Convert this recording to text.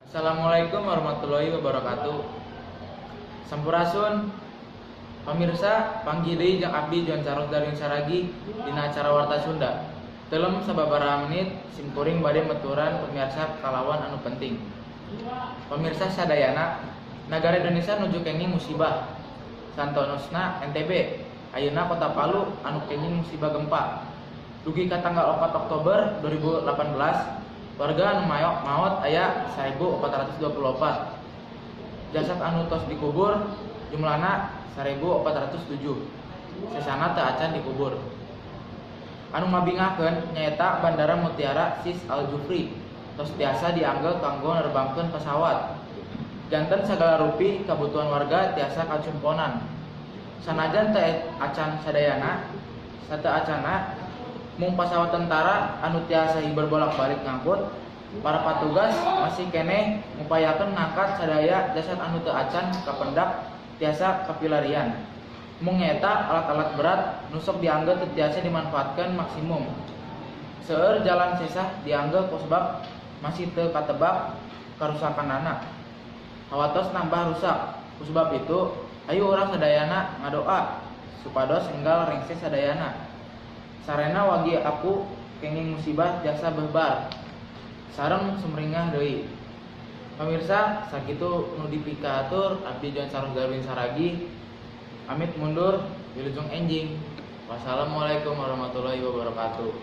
Assalamualaikum warahmatullahi wabarakatuh. Sampurasun. Pamirsa, panggih deui jeung abdi Juan Charles Darwin Saragi dina acara Warta Sunda. Telem sababaraha menit simkuring bade meturan pemirsa kalawan anu penting. Pemirsa sadayana, nagara Indonesia nuju kenging musibah. Santosna NTB, ayeuna Kota Palu anu kenging musibah gempa. Dugi ka tanggal 4 Oktober 2018, warga anu maot aya 1424. Jasad anu tos dikubur jumlahna 1407. Sesana teu acan dikubur. Anu mabingahkeun nyaeta Bandara Mutiara Sis Al Jufri tos tiasa diangge kanggo nerbangkeun pesawat. Janten sagala rupi kabutuhan warga tiasa kacumponan. Sanajan teu acan sadayana, sateu acanna mung pesawat tentara anu tiasa hiber bolak-balik ngangkut, para patugas masih keneh ngupayakeun ngangkat sadaya jasad anu teu acan kapendak tiasa kapilarian. Mung nyaeta alat-alat berat nu sok diangge teu tiasa dimanfaatkeun maksimum. Seueur jalan sesah diangge kusabab masih teu katebak karusakanana. Hawatos nambah rusak. Kusabab itu, ayu urang sadayana ngadoa supados enggal rengse sadayana. Sarena wagi aku kenging musibah tiasa bebar sareng sumringah deui. Pamirsa, sakitu nu dipikahatur abdi Juan Charles Darwin Saragi. Amit mundur, wilujeng enjing. Wassalamualaikum warahmatullahi wabarakatuh.